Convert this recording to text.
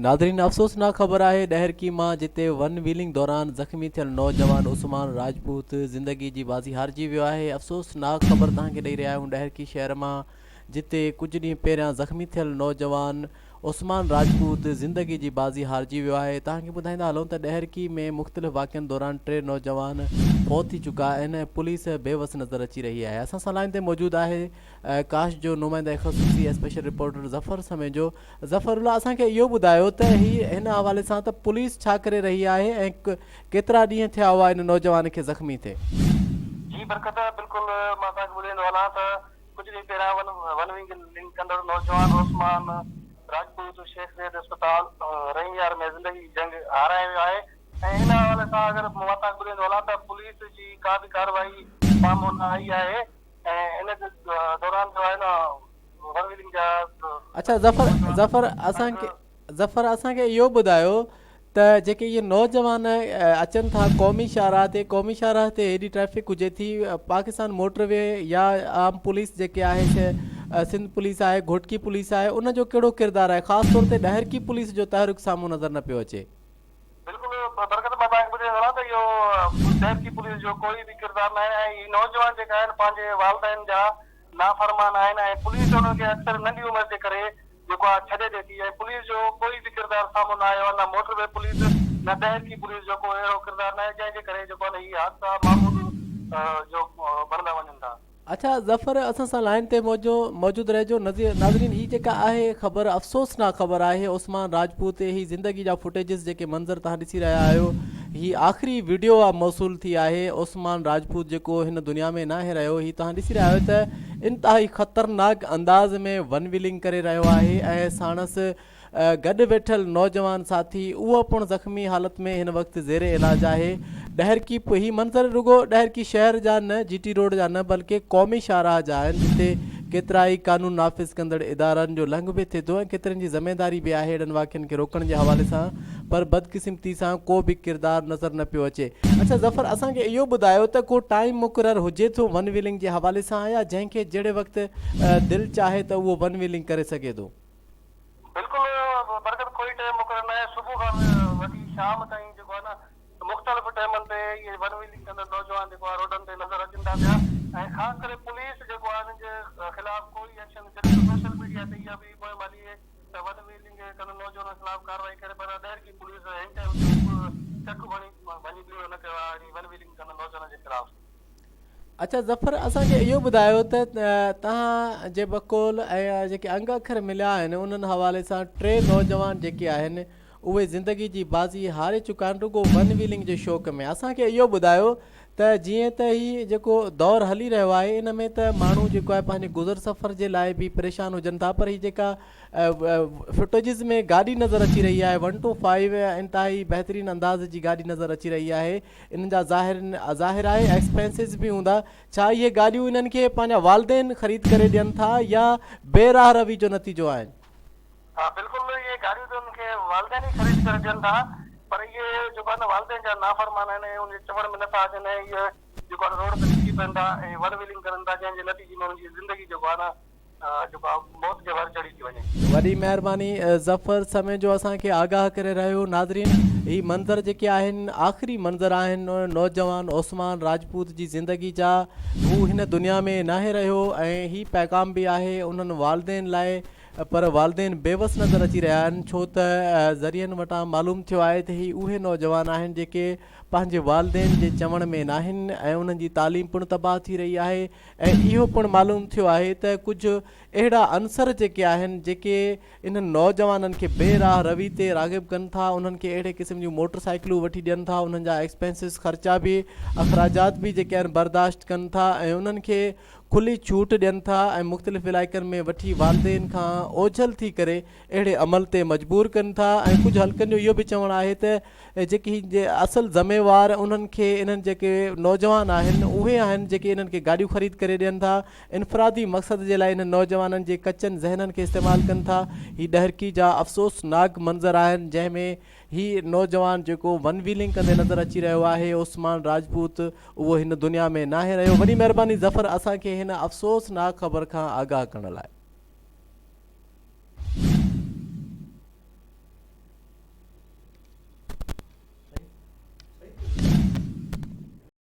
ناظرين افسوسناڪ خبر آهي ڏهرڪي مان جتي ون ويلنگ دوران زخمي ٿيل نوجوان عثمان راجپوت زندگي جي بازي هارجي ويو آهي افسوسناڪ خبر توهان کي ڏئي رهيا آهيون ڏهرڪي شهر مان جتي ڪجهه ڏينهن پهريان زخمي ٿيل نوجوان عثمان راجپوت زندگي جي بازي هارجي ويو آهي توهان کي ٻڌائيندا هلون ته ڏهرڪي ۾ مختلف واقعن دوران ٽي نوجوان فوت ٿي چڪا آهن ۽ پوليس بيوس نظر اچي رهي آهي اسان سان لائين تي موجود آهي ڪاش جو نمائنده خصوصي اسپيشل رپورٽر ظفر سميجو ظفر الله اسان کي اهو ٻڌايو ته هي هن حوالي سان ته پوليس ڇا ڪري رهي آهي ۽ ڪيترا ڏينهن ٿيا هئا ان نوجوان کي زخمي ٿئي. جي برڪت بلڪل مان توهان کي ٻڌائيندو هلان ته ڪجهه ڏينهن پهريان ون ون ونگ لنگ ڪندڙ نوجوان عثمان راجپوت شيخ زيد اسپتال رحيم يار ۾ زندگي جي جنگ هارائي ويو آهي ۽ ان حوالي سان اگر مان توهان کي ٻڌائيندو هلان ته پوليس جي ڪا به ڪارروائي سامهون نه آئي آهي ۽ ان دوران جو آهي نه اڇا ظفر ظفر اسان کي ظفر اسان کي اهو ٻڌايو ته جيڪي اهي نوجوان اچن ٿا قومي شاهراهه تي قومي شاهراهه تي هيڏي ٽريفڪ هجي ٿي پاڪستان موٽر وي يا عام پوليس جيڪي آهي سي سنڌ پوليس آهي گهوٽڪي پوليس آهي ان جو ڪهڙو ڪردار آهي خاص طور تي ڏهرڪي پوليس جو تحرڪ سامهون نظر نه پيو اچي. بلڪل برڪت مان توهان کي ٻڌائيندو هلان ته اهو ڏهرڪي پوليس جو ڪوئي به ڪردار ناهي ۽ هي نوجوان جيڪا آهن پنهنجي والدين جا نافرمان آهن ۽ پوليس انهن کي اڪثر ننڍي عمر جي ڪري جيڪو آهي ڇڏي ڏي ٿي ۽ پوليس جو ڪوئي به ڪردار سامهون نه آيو آهي نه موٽر وي پوليس نه ڏهرڪي پوليس جو ڪو اهڙو ڪردار ناهي جنهن جي ڪري جيڪو آهي نه هي حادثا معمول جو بڻندا وڃن ٿا. اڇا ظفر اسان سان لائين تي موجود رهجو ناظرين هي جيڪا آهي خبر افسوسناڪ خبر آهي عثمان راجپوت هي زندگي جا فوٽيجز جيڪي منظر توهان ڏسي رهيا آهيو هي آخري وڊيو آ موصول ٿي آهي عثمان راجپوت جيڪو هن دنيا ۾ ناهي رهيو هي توهان ڏسي رهيا آهيو ته انتهائي خطرناڪ انداز ۾ ون ويلنگ ڪري رهيو آهي ۽ ساڻس گڏ ويٺل نوجوان ساٿي اهو پڻ زخمي حالت ۾ هن وقت زير علاج آهي. ڏهرڪي هي منظر رڳو ڏهرڪي شهر جا نه جي ٽي روڊ جا نه بلڪه قومي شاهراهه جا آهن جتي ڪيترائي قانون نافذ ڪندڙ ادارن جو لنگهه به ٿئي ٿو ۽ ڪيترن جي ذميداري به آهي اهڙن واقعن کي روڪڻ جي حوالي سان پر بدقسمتي سان ڪو به ڪردار نظر نه پيو اچي. اڇا ظفر اسان کي اهو ٻڌايو ته ڪو ٽائيم مقرر هجي ٿو ون ويلنگ جي حوالي سان يا جنهن کي جهڙي وقت دل چاهي ته اهو ون ويلنگ ڪري سگهي ٿو. بلڪل برڪت ڪوئي ٽيم مقرر ناهي صبح کان وٺي شام تائين جيڪو آهي نه مختلف ٽيمن تي اهي ون ويلنگ ڪندڙ نوجوان جيڪو آهي روڊن تي نظر اچن ٿا پيا ۽ خاص ڪري پوليس جيڪو آهي انهن جي خلاف ڪوئي ايڪشن جڏهن ته سوشل ميڊيا تي اها به مهم هلي ته ون ويلنگ ڪندڙ نوجوانن خلاف ڪارروائي ڪري پر ڏهرڪي پوليس هن ٽائيم تي چڪ ڀڻي ڀڃي ٻيڙو نه ڪيو آهي ون ويلنگ ڪندڙ نوجوانن جي خلاف. اڇا ظفر اسان کي اهو ٻڌايو ته توهان جي بقول ۽ جيڪي انگ اکر مليا آهن انهن حوالي سان ٽي نوجوان جيڪي آهن اهي زندگي جي بازي هاري چڪا آهن رڳو ون ويلنگ جي شوق ۾ اسان کي اهو ٻڌايو ته جيئن ته هي جيڪو دور هلي رهيو آهي ان ۾ ته ماڻهو جيڪو آهي پنهنجي گذر سفر جي لاء به پريشان هجن ٿا پر هي جيڪا فوٽيجز ۾ گاڏي نظر اچي رهي آهي ون ٽو فائيو انتهائي بهترين انداز جي گاڏي نظر اچي رهي آهي انهن جا ظاهر ظاهر آهي ايڪسپينسز به هوندا، ڇا اهي گاڏيون انهن کي پنهنجا والدين خريد ڪري ڏين ٿا يا بي راهه روي جو نتيجو آهن؟ ها بلڪل اهي گاڏيون ته انهن کي والدين ئي خريد ڪري ڏين ٿا پر اهي جيڪو آهي نه والدين جا نافرمان آهن ۽ ان جي چوڻ ۾ نٿا اچن ۽ اهي جيڪو آهي نه روڊ تي نڪري پون ٿا ۽ ون ويلنگ ڪرن ٿا جنهن جي نتيجي ۾ انهن جي زندگي جيڪو آهي نه جيڪو آ موت جي ور چڙهي ٿي وڃي. وڏي مهرباني ظفر سميجو اسان کي آگاهه ڪري رهيو ناظرين هي منظر جيڪي آهن آخري منظر آهن نوجوان عثمان راجپوت جي زندگي جا هو هن دنيا ۾ ناهي رهيو ۽ هي پيغام به آهي انهن والدين لاء پر والدين بيوس نظر اچي رهيا آهن ڇو ته ذريعن وٽان معلوم ٿيو آهي ته هي اهي نوجوان آهن جيڪي پنهنجي والدين جي چوڻ ۾ ناهن ۽ انهن جي تعليم پڻ تباهه ٿي رهي آهي ۽ اهو پڻ معلوم ٿيو آهي ته ڪجهه اهڙا عنصر جيڪي آهن جيڪي انهن نوجوانن کي بي راهه روي تي راغب ڪن ٿا انهن کي اهڙي قسم جون موٽر سائيڪلون وٺي ڏين ٿا انهن جا ايڪسپينسز خرچا به اخراجات به جيڪي آهن برداشت ڪن ٿا ۽ انهن کي کلي ڇوٽ ڏين ٿا ۽ مختلف علائقن ۾ وٺي والدين کان اوجهل ٿي ڪري اهڙي عمل تي مجبور ڪن ٿا ۽ ڪجهه حلقن جو اهو به چوڻ آهي ته جيڪي هي اصل ذميوار انهن کي انهن جيڪي نوجوان آهن اهي آهن جيڪي انهن کي گاڏيون خريد ڪري ڏين ٿا انفرادي مقصد جي لاء انهن نوجوانن جي ڪچن ذهنن کي استعمال ڪن ٿا هي ڏهرڪي جا افسوسناڪ منظر آهن جنهن ۾ هي نوجوان جيڪو ون ويلنگ ڪندي نظر اچي رهيو آهي عثمان راجپوت اهو هن دنيا ۾ ناهي رهيو وڏي مهرباني ظفر اسان کي هن افسوسناڪ خبر کان آگاهه ڪرڻ لاء.